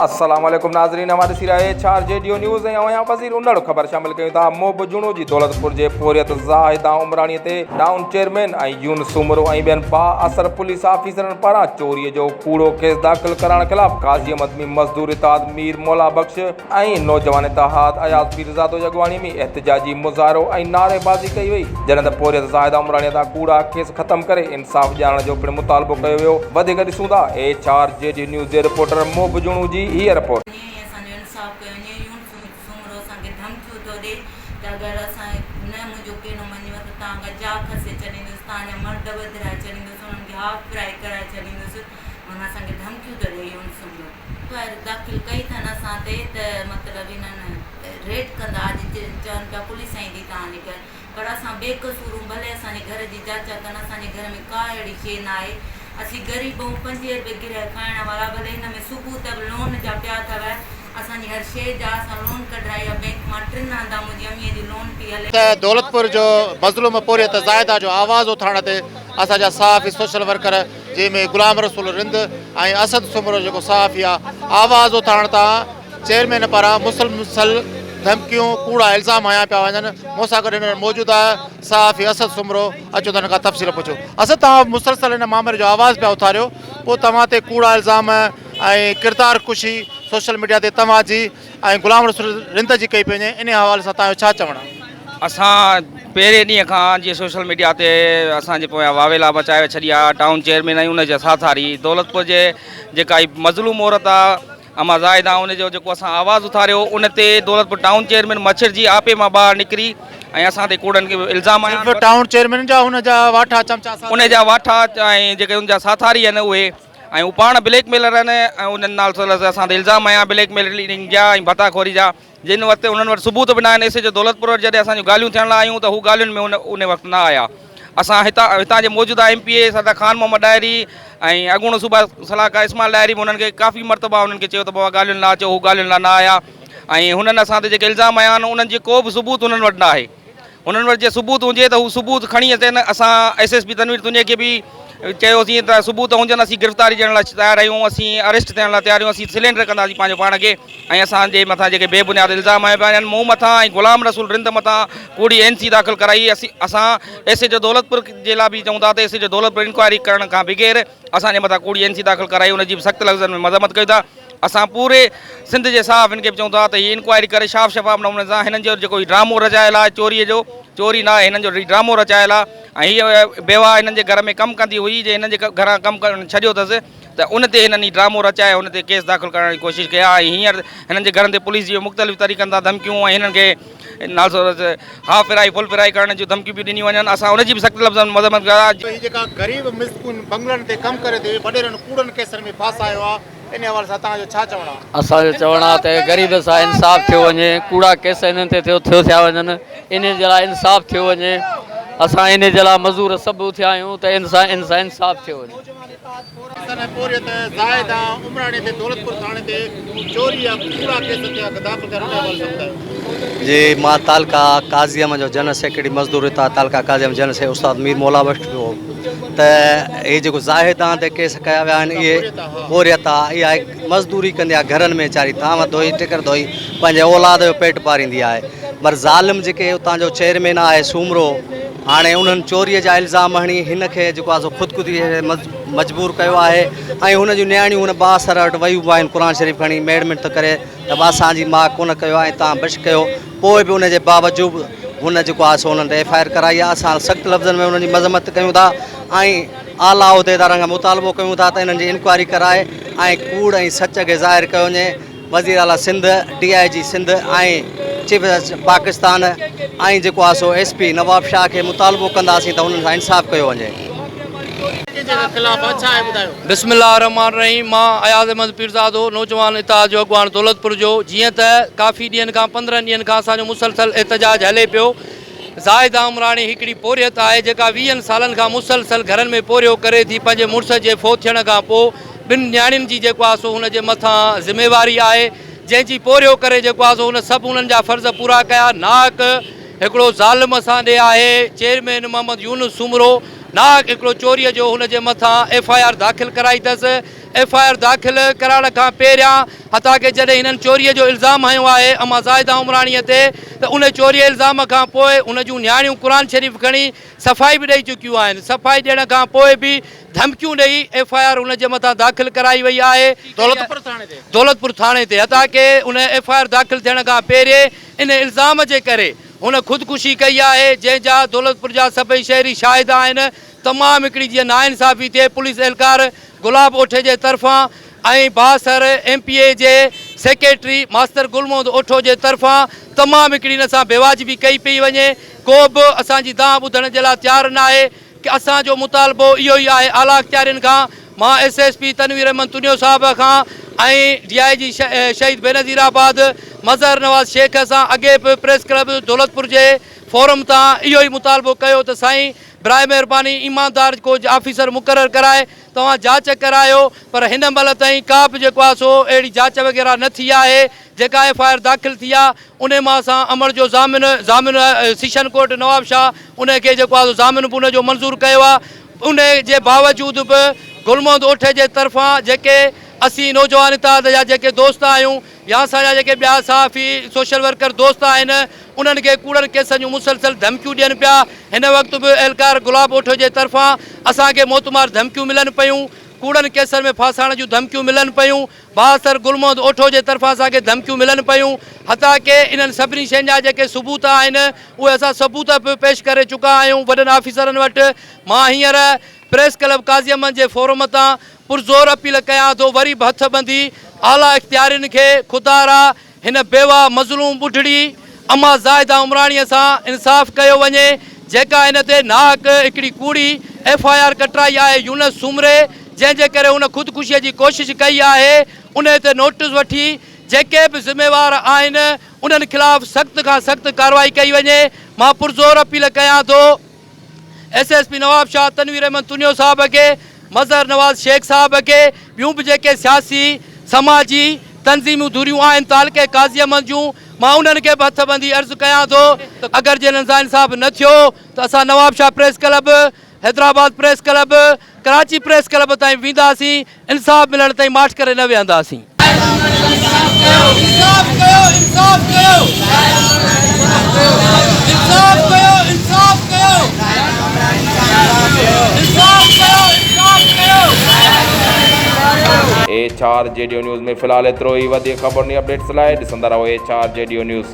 السلام عليڪم ناظرين اوهان ڏسي رهيا آهيو ايڇ آر جي ڊيو نيوز ۽ اوهان وزير انڙ خبر شامل ڪيون ٿا موب جوڻو جي دولتپور جي پورهيت زاهده عمراڻي تي ٽائون چيئرمين ۽ يونس سومرو ۽ ٻين بااثر پوليس آفيسرن پاران چوري جو ڪوڙو ڪيس داخل ڪرائڻ خلاف قاضي احمد ۾ مزدور اتحاد مير مولا بخش ۽ نوجوان اتحاد اياز پيرزادو جي اڳواڻي ۾ احتجاجي مظاهرو ۽ نعريبازي ڪئي وئي، جڏهن ته پورهيت زاهده عمراڻي تان ڪوڙا ڪيس ختم ڪري انصاف ڏيارڻ جو پڻ مطالبو ڪيو ويو، وڌيڪ ڏسون ٿا ايڇ آر جي ڊي نيوز جي رپورٽر موب جوڻو جي هيء رپورٽ. ائين ئي اسان جو انصاف ڪيو وڃي يونس سومرو اسان کي ڌمڪيون ٿو ڏي ته اگر اسان نه منهنجو ڪينو مڃيو ته توهان کان جاء کسي ڇڏيندس توهان جا مرد وڌرائي ڇڏيندس انهن کي هاف فرائي ڪرائي ڇڏيندس معنيٰ اسان کي ڌمڪيون ٿو ڏي Younis Soomro. F I R داخل ڪئي اٿن اسان تي ته مطلب هنن ريڊ ڪندا اڄ چون پيا پوليس ايندي توهان جي گهر پر اسان بي قصور هون ڀلي اسان جي گهر جي جاچ ڪن اسان جي گهر ۾ ڪا اهڙي شي ناهي اسين غريب هون پنجين روپئي گرهه کائڻ وارا ڀلي هن ۾ ثبوت به لون جا پيا اٿو اسان جي هر شي جا اسان لون ڪڍرائي آ بينڪ مان ٽن هنڌان منهنجي اميء جي لون پئي هلي. ته دولتپور جو مظلوم پورهيت زاهده جو آواز اٿارڻ تي اسان جا صحافي سوشل ورڪر جنهن ۾ غلام رسول رند ۽ اسد سومرو جيڪو صحافي آ آواز اٿارڻ تان چيئرمين پاران مسلسل ڌمڪيون ڪوڙا الزام هنيا پيا وڃن مون سان گڏ هينئر موجود آهي صحافي اسد سومرو اچو ته هن کان تفصيل پڇون اسد توهان مسلسل هن مامري جو آواز پيا اٿاريو پوء توهان تي ڪوڙا الزام ۽ ڪردار ڪشي سوشل ميڊيا تي توهان جي ۽ غلام رسول رند جي ڪئي پئي وڃي انهي حوالي سان توهان جو ڇا چوڻ آهي؟ اسان پهرين ڏينهن کان جيئن سوشل ميڊيا تي اسان جي پويان واويلا مچائي ڇڏي آ ٽائون چيئرمين ۽ ان جا ساٿاري دولتپور جي جيڪا هي مظلوم عورت آ اما زاهده ان جو جيڪو اسان آواز اٿاريو ان تي دولتپور ٽائون چيئرمين مڇرجي آپي مان ٻاهر نڪري ۽ اسان تي ڪوڙن الزام هنيا صرف ٽائون چيئرمين جا ان جا واٺا چمچا ساٿاري ان جا واٺا ۽ جيڪي ان جا ساٿاري آهن اهي ۽ هو پاڻ بليڪ ميلر آهن ۽ انهن نال اسان تي الزام هنيا بليڪ ميلنگ جا ۽ ڀتا خوري جا جن وقت انهن وٽ ثبوت به ناهن ايس ايچ او دولتپور وٽ جڏهن اسان جون ڳالهيون ٿيڻ لاء آيون ته هو ڳالهين ۾ ان وقت نه آيا اسان هتان هتان جي موجوده ايم پي اي سردار خان محمد ڏاهري ۽ اڳوڻو صوبا صلاحڪار اسماعيل ڏاهري به انهن کي ڪافي مرتبا انهن کي چيو ته بابا ڳالهين لاء اچو هو ڳالهين لاء نه آيا ۽ هنن اسان تي جيڪي الزام هنيا آهن انهن جي ڪو به ثبوت انهن وٽ نه آهي هنن وٽ جي ثبوت هجي ته هو ثبوت کڻي اچن اسان ايس ايس پي تنوير تنيي کي به چيوسين ته ثبوت هجن اسين گرفتاري ڏيڻ لاء تيار آهيون اسين اريسٽ ٿيڻ لاء تيار آهيون اسين سلينڊر ڪنداسين پنهنجو پاڻ کي ۽ اسان جي مٿان جيڪي بي بنياد الزام هنيا پيا وڃن مون مٿان ۽ غلام رسول رند مٿان ڪوڙي اين سي داخل ڪرائي اسين اسان ايس ايچ او دولتپور جي لاء به چئون ٿا ته S H O Daulatpur inquiry ڪرڻ کان بغير اسان جي مٿان ڪوڙي اين سي داخل ڪرائي ان جي به سخت لفظن ۾ مذمت ڪيون ٿا اسان پوري سنڌ جي صحافين کي به چئون ٿا ته هي انڪوائري ڪري شاف شفاف نموني سان هنن جو جيڪو هي ڊرامو رچايل آهي چوري جو چوري نه آهي هنن جو هي ڊرامو رچايل آهي ۽ هي بيواهه هنن جي گهر ۾ ڪم ڪندي هئي جي هنن جي گهران ڪم ڪرڻ ڇڏيو اٿس ته ان تي هنن هي ڊرامو رچائي هن تي ڪيس داخل ڪرائڻ جي ڪوشش ڪئي آهي ۽ هينئر هنن جي گهرن تي پوليس جي مختلف طريقن سان ڌمڪيون ۽ هنن کي هاف فرائي فل فرائي ڪرڻ جون ڌمڪيون پيون ڏنيون وڃن اسان ان جي به سخت لفظن ۾ مذمت ڪيون ٿا. هي جيڪا غريب مسڪين بنگلن تي ڪم ڪري ٿي وڏيرن ڪوڙن ڪيسن ۾ ڦاسايو آهي انهي حوالي سان توهان جو ڇا چوڻ آهي؟ اسان جو چوڻ آهي ته غريب سان انصاف ٿيو وڃي ڪوڙا ڪيس انهن تي ٿيو ٿيو ٿيا وڃن انهي جي لاء انصاف ٿيو وڃي اسان انهي جي لاء مزور سڀ اٿيا آهيون ته ان سان انصاف ٿيو وڃي. ڪيسن ۽ پورهيت زاهده عمراڻي تي دولتپور ٿاڻي تي چوري جا ڪوڙا ڪيس ٿيا داخل ٿيا ان حوالي سان ٻڌايو. جي مان تعلقه قاضي احمد جو جنرل سيڪريٽري مزدور اتحاد تعلقه قاضي احمد جنرل سيڪريٽري استاد مير مولا بخش پيو ته هي جيڪو زاهدان تي ڪيس ڪيا ويا آهن اهي پورهيت آ اها مزدوري ڪندي آ گهرن ۾ ويچاري ٿانو ڌوئي ٽڪر ڌوئي پنهنجي اولاد جو پيٽ پاريندي آهي پر ظالم جيڪي اتان جو چيئرمين آهي سومرو هاڻي انهن چوري جا الزام هڻي هن کي جيڪو آ سو خودڪشي تي مجبور ڪيو آهي ۽ هن جون نياڻيون هن بااثر وٽ ويون به آهن قرآن شريف کڻي ميڙ منٿ ڪري ته به اسان جي ماء ڪونه ڪيو آهي ۽ توهان بش ڪيو پوء به ان جي باوجود هن جيڪو آهي سو انهن تي ايف I R ڪرائي آهي اسان سخت لفظن ۾ انهن جي مذمت ڪيون ٿا ۽ اعليٰ عهديدارن کان مطالبو ڪيون ٿا ته انهن جي انڪوائري ڪرائي ۽ ڪوڙ ۽ سچ کي ظاهر ڪيو وڃي وزير اعليٰ Sindh, D I G Sindh ۽ chief justice Pakistan ۽ جيڪو آهي سو ايس پي نوابشاهه کي مطالبو ڪنداسين ته انهن سان انصاف ڪيو وڃي. بسم الله الرحمٰن الرحيم مان اياز احمد پيرزادو نوجوان اتحاد جو اڳواڻ دولتپور جو جيئن ته ڪافي ڏينهن کان 15 ڏينهن کان اسان جو مسلسل احتجاج هلي پيو زاهده عمراڻي هڪڙي پورهيت آهي جيڪا ويهن سالن کان مسلسل گهرن ۾ پورهيو ڪري ٿي پنهنجي مڙس جي فوت ٿيڻ کان پوء ٻن نياڻين جي جيڪو آهي سو هن جي مٿان ذميواري آهي جنهن جي پورهيو ڪري جيڪو آهي سو هن سڀ انهن جا فرض پورا ڪيا ناحق هڪڙو ظالم اسان ڏي آهي چيئرمين محمد يونس سومرو ناحق هڪڙو چوريء جو هن جي مٿان ايف I R داخل ڪرائي اٿس. ايف I R داخل ڪرائڻ کان پهريان حتيٰ ڪه جڏهن هنن چوريء جو الزام هنيو آهي اما زاهده عمراڻيء تي ته ان چوريء الزام کان پوء ان جون نياڻيون قرآن شريف کڻي صفائي به ڏئي چڪيون آهن صفائي ڏيڻ کان پوء به ڌمڪيون ڏئي ايف I R ان جي مٿان داخل ڪرائي وئي آهي دولتپور ٿاڻي تي. دولتپور ٿاڻي تي حتيٰ ڪه ان ايف I R داخل ٿيڻ کان پهرين ان الزام جي ڪري هن خودڪشي ڪئي آهي جنهن جا دولتپور جا سڀئي شهري شاهد آهن تمام هڪڙي جيئن ناانصافي ٿئي پوليس اهلڪار گلاب اوٺي جي طرفان ۽ بااثر ايم پي اي جي سيڪريٽري ماستر گل محمد اوٺو جي طرفان تمام هڪڙي ان سان بيواجبي ڪئي پئي وڃي ڪو به اسان جي دانهن ٻڌڻ جي لاء تيار ناهي ڪي اسان جو مطالبو اهو ئي آهي اعليٰ اختيارين کان مان S S P Tanveer Ahmed Tunio صاحب کان ۽ ڊي I جي شهيد بينظير آباد مظهر نواز شيخ سان اڳي به پريس ڪلب دولتپور جي فورم تان اهو ئي مطالبو ڪيو ته سائين براء مهرباني ايماندار ڪو آفيسر مقرر ڪرائي توهان جاچ ڪرايو پر هن مهل تائين ڪا به جيڪو آهي سو اهڙي جاچ وغيره نه ٿي آهي جيڪا ايف I R داخل ٿي آهي انهي مان اسان امڙ جو ضامن ضامن سيشن ڪورٽ نوابشاهه انهي کي جيڪو آهي سو ضامن به ان جو منظور ڪيو آهي انهي جي باوجود به گل محمد اوٺي جي طرفان جيڪي اسين نوجوان اتحاد جا جيڪي دوست آهيون يا اسان جا جيڪي ٻيا صحافي سوشل ورڪر دوست آهن انهن کي ڪوڙن ڪيسن جون مسلسل ڌمڪيون ڏين پيا هن وقت به اهلڪار گلاب اوٺو جي طرفان اسان کي موتمار ڌمڪيون ملن پيون ڪوڙن ڪيسن ۾ ڦاسائڻ جون ڌمڪيون ملن پيون بااثر گل محمد اوٺو جي طرفان اسان کي ڌمڪيون ملن پيون حتيٰ ڪي انهن سڀني شين جا جيڪي ثبوت آهن اهي اسان ثبوت به پيش ڪري چڪا آهيون وڏن آفيسرن وٽ مان هينئر پريس ڪلب قاضي احمد جي فورم تان پرزور اپيل ڪيان ٿو وري به هٿ ٻنڌي اعليٰ اختيارين کي خدارا هن بيواهه مظلوم ٻڍڙي اما زاهده عمراڻيء سان انصاف ڪيو وڃي جيڪا هن تي ناحق هڪڙي ڪوڙي ايف I R ڪٽرائي آهي يونس سومري جنهن جي ڪري هن خودڪشيء جي ڪوشش ڪئي آهي انهي تي نوٽس وٺي جيڪي به ذميوار آهن انهن خلاف سخت کان سخت ڪارروائي ڪئي وڃي مان پرزور اپيل ڪيان ٿو S S P Nawabshah Tanveer Ahmed Tunio صاحب کي، مظهر نواز شيخ صاحب کي، ٻيون به جيڪي سياسي، سماجي تنظيمون ڌريون آهن تعلقي قاضي احمد جون، مان انهن کي به هٿ ٻنڌي عرض ڪيان ٿو ته اگر جي انهن سان انصاف نه ٿيو ته اسان Nawabshah press club, Hyderabad press club, Karachi press club تائين وينداسين، انصاف ملڻ تائين ماٺ ڪري نه ويهنداسين. انصاف ڪيو انصاف ڪيو انصاف ڪيو انصاف ڪيو انصاف ڪيو انصاف ڪيو. H R G D O news ۾ في الحال ايترو ئي وڌيڪ خبرن ۽ اپڊيٽس لاء ڏسندا رهو H R G D O news.